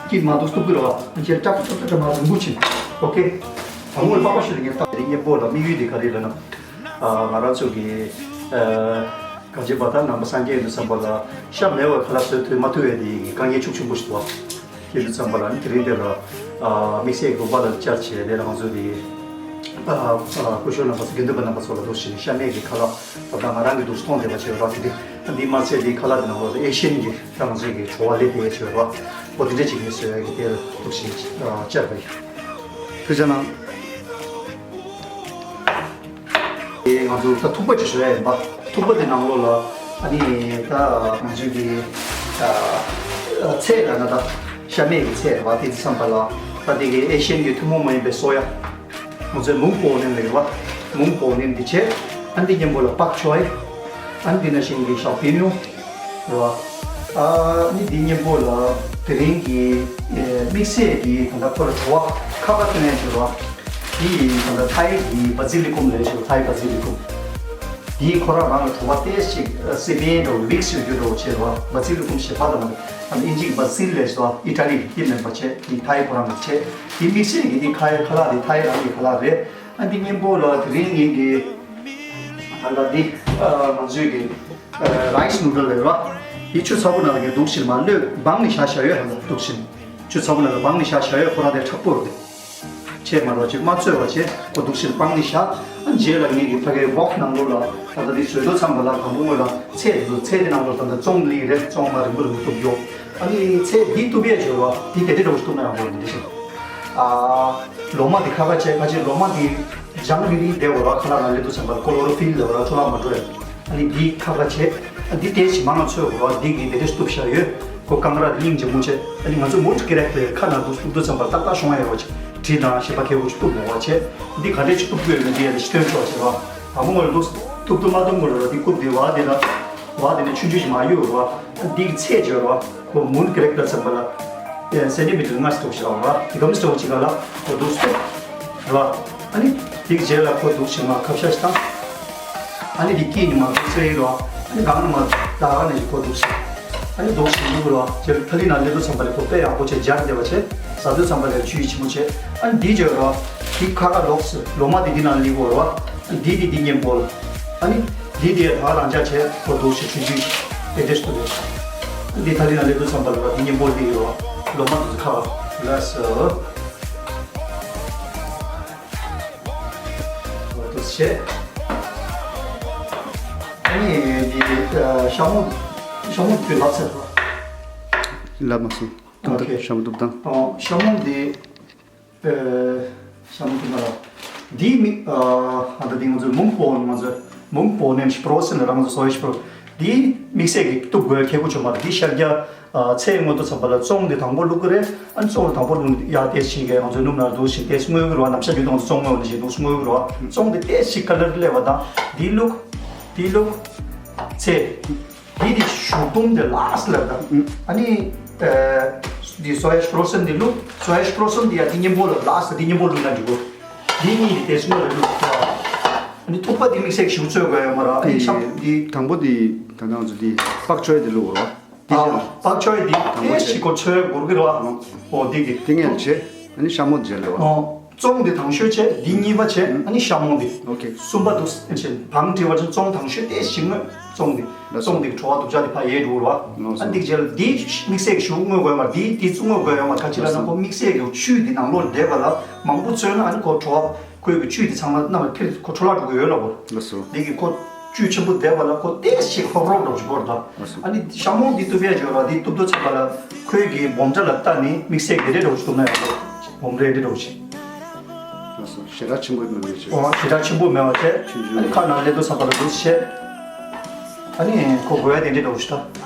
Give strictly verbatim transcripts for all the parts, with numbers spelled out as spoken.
ཀྱི་མ་འདུག་སྟུག་གི་རོ། ཨ་ཅེ་ཏྲག་ཏྲག་ཏྲག་མ་རིང་པོ་ཕྱིན། ཨོ་ཁེ། ཨ་མོ་པགས་པ་ཞིག་ལ་ངས་ལྟ་རེ་ངས་པོ་ལ་དམིགས་ཡུལ་དེ་ག་རེ་ལ་ན། ཨ་ང་རང་ཚོ་གི་ཨ་ག་ཅེ་བ་ད་ནང་པ་སངས་རྒྱས་ཡོད་དུས་ཙམ་པ་ལ་ཤ་མེད་པར་ཁ་ལག་བཟོ་ཐུབ་མ་ཐུབ་པའི་དེ་གི་དཀའ་ངལ་ཤུགས་ཆེན་པོ་ཞིག་འདུག་བ། ཡོད་དུས་ཙམ་པ་ལ་ནི་དེ་རིང་དེ་ལ་ཨ་དམིགས་བསལ་གྱི་དགོན་པ་ལ་བཅར་བྱས་དེ་ལ་ང་ཚོ་དེ་ཨ་ཨ་སྐུ་ཞབས་རྣམ་པ་ཚོ་དགེ་འདུན་པ་རྣམ་པ་ཚོ་ལ་འདུག་ཞིང་ཤ་མེད་ཀྱི་ཁ་ལག་ད་ལྟ་ང་རང་གི་འདུག་མཐོང་བསྡད་པ་བྱས་རོགས་དེ་དེ་འདི་མ་ཚད་དེ་ཁ་ལག་དེ་ནང་ལོགས་ལ་ཨེ་ཤི་ཡན་གྱི་རང་བཞིན་གྱི་བྲོ་བ་སླེབས་བསྡད་བྱས་རོགས་པོ་དེ་འདྲ་ཅིག་ངས་བཟོས་ཡ་གི་དེ་ལ་འདུག་ཞིང་ཨ་བཅར་བ་ཡིན། ཐུགས་རྗེ་གནང་། དེ་ང་ཚོ་ད་ཐུག་པ་ཅིག་བཟོ་ཡ་ཡིན་པ། ཐུག་པ་དེ་ནང་ལོགས་ལ་ཨ་ནི་ད་ང་ཚོའི་གི་ཨ་ཨ་ཚལ་ལ་ན་ད་ཤ་མེད་ཀྱི་ཚལ་རེད་བ། དེ་དུས་ཙམ་པ་ལ་ད་དེ་གི་ཨེ་ཤི་ཡན་གྱི་ཐུན་མོང་མ་ཡིན་པའི་སོ་ཡ། ང་ཚོའི་མུང་པོ་ནན་ལ་ཡོད་བ། མུང་པོ་ནན་འདི་བྱས། ཨ་ནི་འདི་མཉམ་པོ་ལ་པག་ཅོའི། ཨ་ནི་འདི་ན་ཤིང་གི་ཞའོ་པིང་ཡོང་། རེད་བ། ཨ་ནི་འདི་མཉམ་པོ་ལ་དེ་རིང་གི་ཨེ་དམིགས་བསལ་གྱི་ད་ལྟ་ཁོ་ལ་བྲོ་བ་ཁ་ཁ་ཐོན་ཡ་ཞིག་རེད་བ། འདི་ད་ལྟ་ཐའི་གི་བ་ཛི་ལི་ཀུམ་ལབ་ཞིག་ཐའི་བ་ཛི་ལི་ཀུམ། འདི་ཁོ་རང་རང་ལ་བྲོ་བ་ཏོག་ཙམ་ཅིག་སི་པན་འདྲ་བོ་མིག་སི་ཡོད་རྒྱུ་འདྲ་བོ་བྱས་རེད་བ། བ་ཛི་ལི་ཀུམ་ཞེས་པ་དང་ཨ་ནི་ཨིན་ཇིའི་བ་ཛི་ལི་ལབ་ཞིག་རེད་བ། ཨི་ཊ་ལི་གི་འདི་མིན་པ་བྱས། འདི་ཐའི་ཁོ་རང་གི་བྱས། འདི་དམིགས་བསལ་གྱི་འདི་ཁ་ཁ་ལག་འདི་ཐའི་རང་གི་ཁ་ལག་རེད། ཨ་འདི་མཉམ་པོ་ལ་དེ་རིང་ངེད་ཀྱི་ད་ལྟ་འདི་ཨ་ང་ཚོའི་གི་ཨ་རའི་སི་ནུ་ཌལ་རེད་བ། འདི་ཆུ་ཚ་པོ་ནང་ལ་གི་འདུག་ཕྱིར་མ་གློད་སྦངས་ནས་བཞག་བཞག་ཡོད་ཧ་ལ་འདུག་ཕྱིར། ཆུ་ཚ་པོ་ནང་ལ་སྦངས་ནས་བཞག་བཞག་ཡོད། ཁོ་རང་དེ་དྲག་པོ་རེད། ཆེ་མ་རོ་ཅིག་མ་ཚོས་པ་བྱས་ཁོ་འདུག་ཕྱིར་སྦངས་ནས་བཞག་ཨ་རྗེས་ལ་ངེད་ཀྱི་ཕ་གའི་བོག་ནང་ལོགས་ལ་ད་ལྟ་འདི་བཟོས་འགྲོ་ཚང་པ་ལ་དང་པོ་ངོས་ལ་ཚལ་འདི་ཚོ་ཚལ་འདི་ནང་ལོགས་ད་ལྟ་བཙོང་ལི་རེད། བཙོང་མ་རིང་པོ་རིང་པོ་གཏུབ་ཡོད། ཨ་ནི་ཚལ་འདི་གཏུབ་ཡས་བྱོས་རོ། འདི་དེ་འདྲ་འདྲ་བོ་ཞིག་གཏུབ་ན་ཡག་པོ་རེད་འདི་ཞིག་ཨ་ལོ་མ་འདི་ཁ་ཁ་བྱས་ཁ་ཆེ་ལོ་མ་འདི་ལྗང་རིང་རིང་བསྡད་འོ་ར། ཁ་ལག་ནང་སླེབས་དུས་ཙམ་པར་ཀོ་ལོ་རོ་ཕིལ་ལབ་ར་འཕྲོ་བརླག་མ་འགྲོ་ཡ། ཨ་ནི་འདི་ཁ་ཁ་བྱས། ཨ་འདི་ཏོག་ཙམ་མང་ང་ཚོས་འོ་ར། འདི་གི་དེ་འདྲ་ཞིག་གཏུབ་བཞག་ཡོད། ཁོ་རྐང་ར་སྙིང་རྗེ་མོ་བྱས། ཨ་ནི་ང་ཚོ་མུ་ཊ་ཀེ་རེག་ཊར་ཁ་ནང་འདུག་གཏུབ་དུས་ཙམ་པར་ཏག་ཏག་ཤོང་ཡ་ཡོད་བྱས། གྲི་དང་ཞིབ་པ་ཁེ་པོ་ཅིག་གཏུབ་མེད་པ་བྱས། འདི་ག་འདྲས་ཅིག་གཏུབ་དགོས་མིན་འདི་ཡ་ལ་ཤི་སྟོན་ཆོག་བྱས་ར། དང་པོ་ང་ལ་འདུག་གཏུབ་གཏུབ་མ་གཏུབ་མོ་ར་འདི་རྐུབ་འདི་བ་དེ་ལ། བ་དེ་ནས་ཆུང་ཆུང་ཞིག་མ་གཡུག་ར། འདི་གི་ཚད་བརྗོད་ར། ཁོ་མུན་ཀེ་རེག་ཊར་ཚན་པ་ལ་སེན་ཊི་མི་ཊར་ལྔ་ཙམ་ཞིག་རག་ར། དེ་གམ་སི་ཊོག་ཅིག་ག་ལ་ཁོ་འདུག་སྟེ་ར། ཨ་ནི་དེ་གི་རྗེས་ལ་ཁོ་འདུག་ཞིག་མ་ཁབ་ཤ་ཞིག་བཏང་། ཨ་ནི་དེ་སྐྱིད་ནི་མ་འདུག་ཚེ་ཡིན་ར། ཨ་ནི་གང་ནི་མ་ད་ག་ནས་ཁོ་འདུག་ཞིག་ཨ་ནི་འདུག་ཞིག་འདུག་ར། རྗེས་ལ་ཐ་ལི་ན་སླེབས་དུས་ཙམ་པ་ལ་ཁོ་དཔེ་ཡག་པོ་བྱས་སྦྱར་བསྡད་པ་བྱས། ཟ་དུས་ཙམ་པ་ལ་བཅུད་ཆེན་པོ་བྱས། ཨ་ནི་འདི་བརྗོད་ར། དེ་ཁ་ཁ་ལོག་སི་ལོ་མ་དེ་འདི་ནང་སླེབས་དགོས་ར། ཨ་ནི་འདི་དེ་འདི་གཉེན་པོ་ལ། ཨ་ནི་འདི་དེ་ད་རང་འཇགས་བྱས་ཁོ་འདུག་ཞིག་ཆུང་ཆུང་ཞིག་དེ་འདྲས་སུ་འདུག་འདི་ཐ་ལི་ན་སླེབས་དུས་ཙམ་པ་ལ་ར་འདི་གཉེན་པོ་སླེབས་ཡོད་ར། ལོ་མ་དེ་ཚོ་ཁ་ཁ་ལ་སི། འོ་འདུག་བྱས། ཨ་ནི་འདི་ཤ་མོ་ཤ་མོ་དེ་ལབ་ཚར་ར། ལབ་མ་སོང་། ཨོ་ཁེ། ཤ་མོ་གཏུབ་སྟངས། ཨོ་ཤ་མོ་འདི། ཨེ། ཤ་མོ་གཏུབ་ན་ར། འདི་མི་ཨ་ད་འདི་ང་ཚོའི་མུང་པོ་ང་ཚོའི་མུང་པོ་ནན་ཤི་པྲོ་སེན་ལ་ར། ང་ཚོ་སོ་ཡ་ཤི་པྲོ། འདི་དམིགས་བསལ་གྱི་གཏུབ་དགོས་ཁེ་པོ་ཅིག་མ་རེད། འདི་ཤར་རྒྱག་ཨ་ཚལ་བརྔོ་དུས་ཙམ་པ་ལ་བཙོང་འདི་དང་པོ་བླུག་གི་རེད། ཨ་ནི་བཙོང་དང་པོ་བླུག་ཡ་ཏོག་ཙམ་གྱིས་ང་ཚོའི་སྣུམ་ནང་འདུག་ཞིག་ཏོག་ཙམ་བརྔོ་གི་རེད་བ། ནམ་ཞག་རྒྱུན་དུ་ང་ཚོ་བཙོང་བརྔོ་ནི་ཞིག་འདུག་བརྔོ་གི་རེད་བ། བཙོང་འདི་ཏོག་ཙམ་ཀ་ལར་སླེབས་པ་དང་འདི་བླུག་འདི་བླུག་ཚལ། འདི་དེ་ཞུ་དུམ་དེ་ལ་སི་ལབ་ད། ཨ་ནི་ཨ་འདི་སོ་ཡ་ཤི་པྲོ་སེན་འདི་བླུག་སོ་ཡ་ཤི་པྲོ་སེན་འདི་ཡ་འདི་གཉེན་པོ་ལ་ལ་སི་འདི་གཉེན་པོ་བླུག་ན་འགྲིག་གོ། འདི་གཉིས་དེ་ཏོག་ཙམ་ལ་བླུག་ཨ་ནི་ཐུག་པ་འདི་དམིགས་བསལ་ཞིག་བཙོས་དགོས་ཡོད་མ་ར། ཨ་ནི་ཤམ་འདི། དང་པོ་འདི་ད་ང་ཚོ་འདི་པག་ཅོའི་འདི་བླུག་རོ། འདི་ཨ་བྱས་པག་ཅོའི་འདི་དང་པོ་ཏོག་ཙམ་བྱས་ཞིག་གོ་ཚོས་འགོར་གི་ར། ཨོ་འདི་གི་འདི་ངས་བྱས། ཨ་ནི་ཤ་མོ་བྱས་ལེ་བ། ཨོ། བཙོང་འདི་དང་ཤོས་བྱས། འདི་གཉིས་པ་བྱས། ཨ་ནི་ཤ་མོ་འདི། ཨོ་ཁེ། གསུམ་པ་འདུག་ཨ་ནི་བྱས་བང་དྲི་བ་ཅན་བཙོང་དང་ཤོས་ཏོག་ཙམ་ཞིག་བརྔོས། བཙོང་འདི། ལགས་སོ། བཙོང་འདི་གི་བྲོ་བ་སྡུག་ཅག་འདི་ཕ་ཡས་འགྲོ་ར། ལགས་སོ། ཨ་འདི་བྱས་ལ་འདི་དམིགས་བསལ་གྱི་ཞུ་བརྔོས་དགོས་མ་འདི་འདི་བཙུགས་བརྔོས་དགོས་ཡོད་མ། ཁ་ཅིག་ལ་ན་ཁོ་དམིགས་བསལ་གྱི་བཅུད་འདི་ནང་ལོགས་བསྡད་པ་ལ་མང་པོ་བཙོས་ན་ཨ་ནི་ཁོ་བྲོ་བ་ཁོའི་གི་བཅུད་འདི་ཚང་མ་རྣམ་པར་འཕེལ་ཁོ་འཕྲོ་བརླག་འགྲོ་གི་ཡོད་ལ་གོ། ལགས་སོ། འདི་གི་ཁོ་བཅུད་ཆེན་པོ་བསྡད་པ་ལ་ཁོ་ཏོག་ཙམ་ཧོབ་རོབ་འགྲོ་ཞིག་གོ་ར་ད། ལགས་སོ། ཨ་ནི་ཤ་མོ་འདི་གཏུབ་ཡས་འཇོག་ར། འདི་གཏུབ་དུས་ཙམ་པ་ལ་ཁོའི་གི་སྦོམ་ཕྲ་ལ་བལྟས་ནས་དམིགས་བསལ་གི་རེ་འགྲོ་ཞིག་གཏུབ་ན་ཡག་གོ། སྦོམ་རེ་འདི་འགྲོ་ཞིག་ལགས་སོ། ཞེ་དྲག་ཆེན་པོ་མེད་པའི་ཆེད། ཨོ་ཞེ་དྲག་ཆེན་པོ་མེད་པ་བྱས། ཆུང་ཆུང་། ཨ་ནི་ཁ་ནང་སླེབས་དུས་ཙམ་པ་ལ་འདུག་བྱས། ཨ་ནི་ཁོ་དགོས་ཡ་དེ་འདྲ་འགྲོ་ཞིག་ད།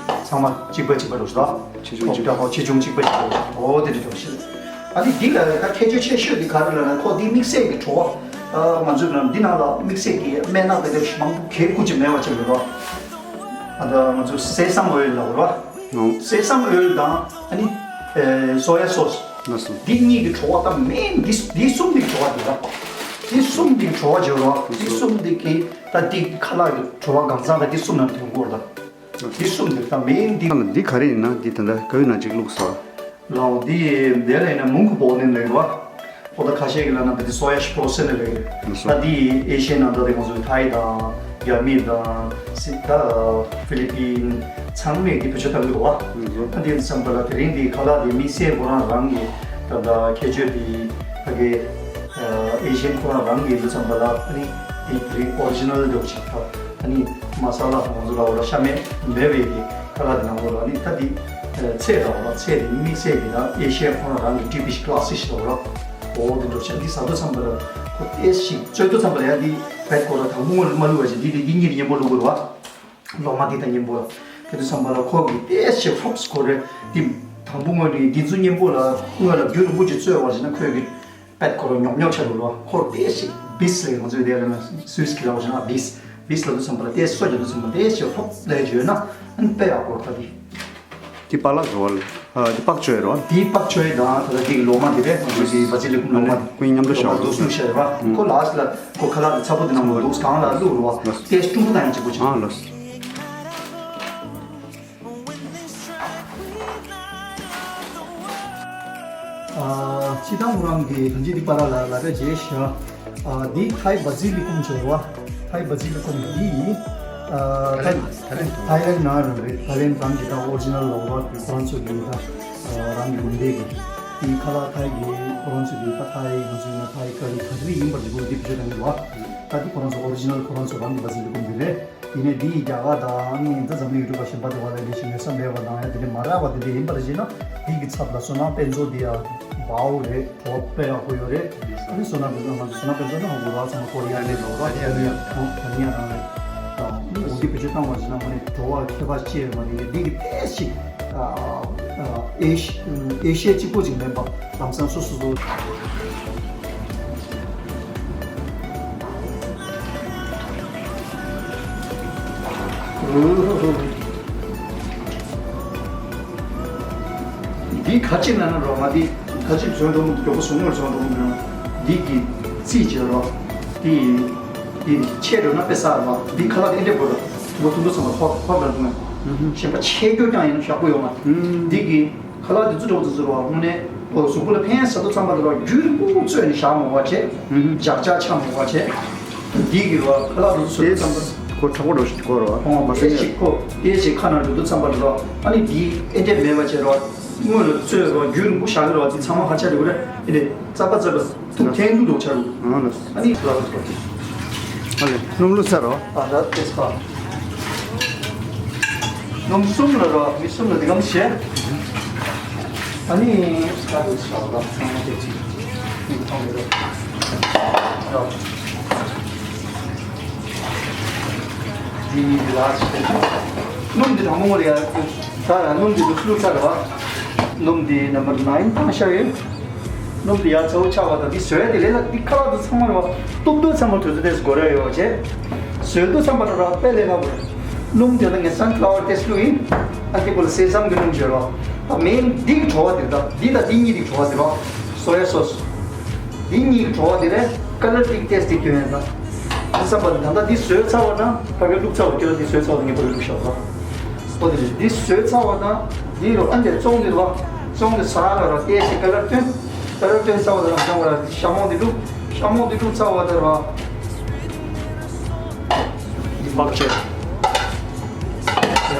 ཚང་མ་གཅིག་པ་གཅིག་པ་འགྲོ་ཞིག་ད། ཆེ་ཆུང་གཅིག་པ། ཨོ་ཆེ་ཆུང་གཅིག་པ་གཅིག་པ་འགྲོ་ཞིག་ཨོ་དེ་འདྲ་འགྲོ་ཞིག་ཨ་ནི་འདི་ལ་ད་ཁྱད་ཆོས་ཆེ་ཤོས་དེ་ག་རེ་ལབ་ན་ཁོ་འདི་དམིགས་བསལ་གྱི་བྲོ་བ། ཨ་ང་ཚོའི་ནང་འདི་ནང་ལ་དམིགས་བསལ་གྱི་སྨན་སྣ་དེ་འདྲ་མང་པོ་གས་ཁུ་ཅིག་མེད་པ་ཅིག་ཡོད་རོ། ཨ་ད་ང་ཚོ་སེ་སམ་ཨོའི་ལབ་རོ། ཨོ། སེ་སམ་ཨོའི་དང་ཨ་ནི་ཨེ་སོ་ཡ་སོ་སི། ལགས་སོ། འདི་གཉིས་ཀྱི་བྲོ་བ་ད་མེན་འདི་འདི་གསུམ་གྱི་བྲོ་བ་འདི་ར། འདི་གསུམ་གྱི་བྲོ་བ་བརྗོད་རོ། འདི་གསུམ་འདི་གི་ད་འདི་ཁ་ལག་གི་བྲོ་བ་གང་ཚང་ད་འདི་གསུམ་ནང་དུ་ཡོང་གི་ཡོད་རེད་ད། འདི་གསུམ་འདི་ད་མེན་འདི། ཨ་ལ་འདི་ག་རེ་ཡིན་ན་འདི་ད་ལྟ་ག་ཡོད་ན་ཅིག་བླུགས་སོ། ལའོ་འདི་འདི་ལ་ཡིན་ན་མུང་གི་བོ་ནི་ལེགས་བ། ཨོ་ད་ཁ་ཤས་ཀྱི་ལ་ན་འདི་སོ་ཡ་ཤི་པོ་སེ་ནི་ལེགས། ད་འདི་ཨེ་ཤི་ཡའི་ནང་ད་དེ་ང་ཚོ་ཐའི་དང་རྒྱ་མི་དང་སི་ད་ཧྥི་ལི་པིན་ཚང་མས་འདི་བེད་སྤྱོད་བཏང་གི་རེད་བ། ད་འདི་བསམ་པ་ལ་དེ་རིང་འདི་ཁ་ལག་འདི་དམིགས་བསལ་ཁོ་རང་རང་གི་ད་ད་ཁྱད་ཆོས་འདི་ད་གའི་ཨེ་ཤི་ཡན་ཁོ་རང་རང་གི་འདི་བསམ་པ་ལ་ཨ་ནི་འདི་དེ་རིང་ཨོ་རི་ཇི་ནལ་འདྲ་བོ་ཅིག་ད། ཨ་ནི་མ་ས་ལ་ང་ཚོ་ལ་འོ་ལ་ཤ་མེད་མེད་པའི་གི་ཁ་ལག་དེ་ནང་ལོགས་ལ་ཨ་ནི་ད་དེ་ཚད་ལ་འོ་ལ་ཚད་དེ་དམིགས་བསལ་གྱི་ད་ཨེ་ཤི་ཡ་ཁོ་རང་རང་གི་ཀྲི་པི་ཤི་ཀ་ལ་སི་ཤི་ལ་འོ་ལ་འོ་དེ་འགྲོ་ཆ་འདི་ཟ་དུས་ཙམ་པ་ལ་ཁོ་ཏེས་ཤིག་བཙོས་དུས་ཙམ་པ་ལ་ཡ་འདི་བེད་ཁོ་ལ་དང་པོ་ངོ་ལ་མ་བླུགས་པ་ཞིག་འདི་དེ་གི་གཉིས་རེ་མཉམ་པོ་བླུགས་དགོས་རེད་བ། ལོ་མ་འདི་དང་མཉམ་པོ་ལ་དེ་དུས་ཙམ་པ་ལ་ཁོ་གི་ཏེས་ཤིག་ཧོབ་སི་ཁོ་རེད་འདི་དང་པོ་ངོ་ལ་འདི་ཚོ་མཉམ་པོ་ལ་སྔོན་ལ་རྒྱུན་རིང་པོ་ཅིག་བཙོས་པ་ཞིག་ན་ཁོས་གི་པད་ཁོ་རང་ཉོག་ཉོག་ཆགས་འགྲོ་ལོ། ཁོ་ཏེ་ཞིག་བིས་ལས་ང་ཚོའི་དེ་ལ་ན་སུས་ཀྱི་ལ་འོ་ན་བིས་བིས་ལ་དུ་ཙམ་པ་ལ་ཏེ་སོ་རྒྱ་དུ་ཙམ་པ་ཏེ་ཞིག་ཧོབ་ལས་བརྗོད་ན་ཨན་པེ་ཡག་པོ་ད་དེ། དེ་པ་ལགས་རོ་ལ། དེ་པག་ཅོའི་རོ། དེ་པག་ཅོའི་དང་ད་ལྟ་དེ་གི་ལོ་མ་དེ་རེད། ང་ཚོའི་དེ་བ་ཅི་ལི་ཀུམ་ལོ་མ་དེ། ཀུན་མཉམ་དུ་ཤོག་ལོ་མ་དུ་སུ་ཤ་ཡ་བ། ཁོ་ལ་ཨ་སི་ལ་ཁོ་ཁ་ལག་དེ་ཚ་པོ་དེ་ནང་ལོ་དུ་གང་ལ་བླུག་རོ། ཏེ་ཀྲུང་པོ་དང་ཡང་གཅིག་པོ་ཆགས། ཨ་ལོ། སྤྱི་བཏང་ཁོ་རང་གི་གང་ཅི་འདི་པ་ར་ལ་ལ་རེ་རྗེས་ཤ། འདི་ཐའི་བ་ཛི་ལི་ཀུམ་བྱོས་བ། ཐའི་བ་ཛི་ལི་ཀུམ་འདི་ཐའི་ཐའི་ལེན་ནང་རང་རེད། ཐའི་ལེན་རང་གི་ད་ཨོ་རི་ཇི་ནལ་ལོ་ར་ཁོ་རང་ཚོ་གི་ད་རང་གི་ལུང་བསྟན་གི་འདི་ཁ་ལག་ཐའི་གི་ཁོ་རང་ཚོ་གི་ད་ཐའི་ང་ཚོ་ཡིན་ན་ཐའི་ཀ་རི་ག་རེ་ཡིན་པ་འདི་ཁོ་འདི་བྱོས་རང་གི་བ། ད་འདི་ཁོ་རང་ཚོ་ཨོ་རི་ཇི་ནལ་ཁོ་རང་ཚོ་རང་གི་བ་ཛི་ལི་ཀུམ་འདི་རེད། ཡིན་ནའི་འདི་ཡི་རྒྱ་གར་དང་ནི་འདི་འཛམ་གླིང་ཡུལ་གྲུ་པ་གཞན་པ་དེ་བ་ལ་ལས་ཤིག་ནུས་ས་མེད་པ་དང་ཡང་དེ་འདྲ་མ་རག་པ་དེ་འདྲ་ཡིན་པར་བྱས་ན་འདི་གི་ཚབ་ལ་བསོད་ནམས་དཔལ་འབྱོར་འདི་ཡང་བའོ་རེད། གྲོགས་དཔེ་ཡག་པོ་ཡོད་རེད། ཨ་ནི་བསོད་ནམས་དཔལ་འབྱོར་ང་ཚོ་བསོད་ནམས་དཔལ་འབྱོར་ནང་གོ་ར་ཚང་མ་ཀོ་རི་ཡ་ནས་ལོ་ར་ཨ་ནི་ཡང་རང་རེད། ད་འདི་འོ་འདི་བེད་སྤྱོད་བཏང་བ་བྱས་ན་ང་ནི་གྲོགས་བ་ཁྱད་པར་ཅི་ཡོད་མ་རེད། འདི་གི་ཏེ་ཞིག་ཨེ་ཤི་ཨེ་ཤི་ཡ་གཅིག་པོ་ཅིག་མིན་པ་ལམ་སང་སོ་སོ་སོ། འདི་ག་ཅི་ན་ན་རོ་མ་འདི་ག་ཅི་བཟོས་འགྲོ་མི་འདུག་པོ་སུ་ངོར་བཟོས་འགྲོ་མི་འདུག་འདི་གི་རྩིས་བྱས་རོ། འདི་འདི་ཆད་འགྲོ་ན་དཔེ་ས་རོ། འདི་ཁ་ལག་འདི་འདྲ་པོ་རོ། མོ་ཐུང་དུ་ཚང་མ་ཕོག་ཕོག་ལ་འདུག་ན། གཞན་པ་ཆད་རྒྱུ་ཀྱང་ཡིན་ན་ཞག་པོ་ཡོད་མ། འདི་གི་ཁ་ལག་དེ་ཚོ་འགྲོ་དུས་ཚོ་རོ་དངོས་གནས་ཨོ་གཟུགས་པོ་ལ་ཕན་ས་དུ་ཚང་པ་དེ་རོ་རྒྱུན་པུ་བཙོས་ནས་བཞག་མ་བ་བྱས། ལྗགས་ལྗགས་ཆ་མ་བ་བྱས། འདི་གི་རོ་ཁ་ལག་དེ་ཚོ་ཚང་པ་ཁོ་ཁྲ་པོ་འགྲོ་ཞིག་གོ་རོ་ཁོང་མ་ཟེར་ནས་ཞིག་ཁོ་དེ་ཞིག་ཁ་ན་འགྲོ་དུས་ཚང་པ་དེ་རོ་ཨ་ནི་འདི་ཨེ་འདྲས་མེད་བ་བྱས་རོ་དངོས་ལ་བཙོས་རོ་རྒྱུན་པུ་བཞག་གི་རོ་དེ་ཚང་མ་ཧ་ཆ་རེ་གོ་རེ་ཨེ་འདྲས་རྩ་པ་རྩ་པ། ཐུགས་ཐན་དུ་འདུག་ཆ་རུ། ཨ་ནི་ལ་ལ་ལ། ཨ་ལེ་སྣུམ་བླུགས་ཚར་རོ། ཨ་ད་ཏེས་པ། སྣུམ་གསུམ་ལ་རོ་མི་གསུམ་ལ་འདི་གམ་བྱས། ཨ་ནི་ས་རུ་ས་ར་ཚང་མ་དེ་ཅི་མི་གཏོང་མི་རོ། རོ། འདི་ནི་འདི་ལ་ཆེ། སྣུམ་འདི་དང་མོ་ལ་ཡ། ད་ར་སྣུམ་འདི་འདུག་བླུགས་ཚར་རོ། སྣུམ་འདི་ནམ་བར་ནའིན་བཏང་ཤ་ཡོད། སྣུམ་དེ་ཡར་ཚ་བོ་ཆགས་པ་དང་འདི་བཟོས་དེ་ལས་ལ་འདི་ཁ་ལག་དུ་ཚང་མ་རེད་བ། གཏུབ་དུས་ཚང་མ་དུས་ཚོད་དེ་འགོར་ཡ་ཡོད་བ་བྱས། བཟོས་དུས་ཚང་མ་ར་ར་དཔེ་ལས་སླ་པོ་རེད། སྣུམ་དེ་ལ་ངས་sunflower དེ་བླུགས་ཡིན། ཨ་འདི་པོ་ལ་སེ་སམ་གི་སྣུམ་བརྗོད་རོགས། ད་མེན་འདི་གི་བྲོ་བ་དེ་ད་འདི་དང་འདི་གཉིས་ཀྱི་བྲོ་བ་དེ་རོགས། soya sauce། འདི་གཉིས་ཀྱི་བྲོ་བ་དེ་རེད། ཀ་ལར་ཏིག་ཏེས་ཏིག་སྟོན་ཡ་ད། འདི་བསམ་པ་ད་ལྟ་འདི་བཟོས་ཚར་བ་ན་ཕ་གི་བླུགས་ཚར་བ་ཁྱོད་འདི་བཟོས་ཚར་བ་ངས་པ་གི་བླུགས་ཤོག་རོགས། ཨོ་དེ་རེད། འདི་བཟོས་ཚར་བ་དང་འདི་རུ་ཨ་འདྲས་བཙོང་འདི་རུ་བ། བཙོང་འདི་ས་ལ་ར་ཏེ་ཞིག་ཀ་ལར་སྟོན། ཀ་ལར་སྟོན་ཚར་བ་དང་བཟང་བ་ར་ཤ་མོང་འདི་བླུགས། ཤ་མོང་འདི་བླུགས་ཚར་བ་དང་ར། འདི་བག་ཆེ།